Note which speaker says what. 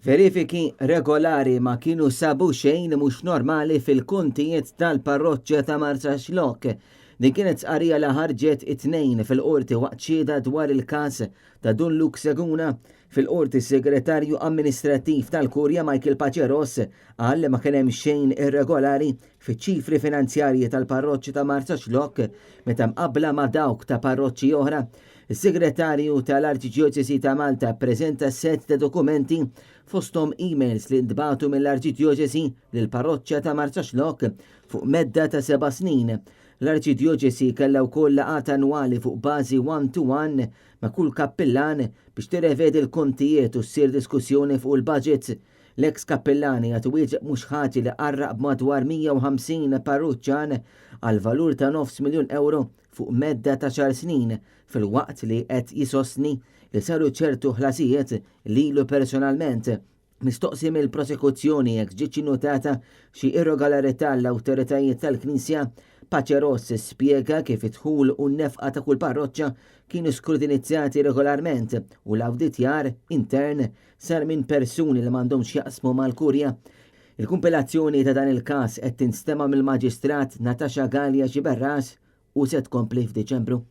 Speaker 1: Verifiki regolari ma kienu sabu xejn mhux normali fil-kontijiet tal-parroċċa ta' Marsaxlokk. Din kienet stqarrija li ħarġet it-Tnejn fil-Qorti waqt xhieda dwar il-każ ta' Dun Luke Seguna. Fil-Qorti s-Segretarju Amministrattiv tal-Kurja Michael Paceros qal li ma kien hemm xejn irregolari fiċ-ċifri finanzjarji tal-parroċċi ta' Marsaxlokk meta mqabbla ma' dawk ta' parroċċi oħra. Is-Segretarju tal-Arċidjoċesi ta' Malta ppreżenta sett ta' dokumenti fosthom emails li ntbagħtu mill-Arċidjoċesi lill-parroċċa ta' Marsaxlokk fuq medda ta' seba' snin. L-Arċidjoċesi kellha wkoll laqgħat annwali fuq bażi one-to-one ma' kull kappillan biex tirrevedi l-kontijiet u ssir diskussjoni fuq il-budgets. L-eks kappillan qiegħed iwieġeb mhux ħati li qarraq b'madwar 150 parruċċan għal valur ta' nofs miljun ewro fuq medda ta' xar snin filwaqt li qed jisostni li saru ċertu ħlasijiet lilu personalment. Mistoqsi mill-prosekuzzjoni jekk ġietx innutata xi irregolarità l-awtoritajiet tal-Knisja, Pace Ross spjega kif id-dħul u n-nefqa ta' kull parroċċa kienu skrutinizzati regolarment u l-awditjar intern sar minn persuni li m'għandhomx x'jaqsmu mal-Kurja. Il-kumpilazzjoni ta' dan il-każ qed tinstema' mill-Maġistrat Natasha Galea Sciberras u se tkompli f'Diċembru.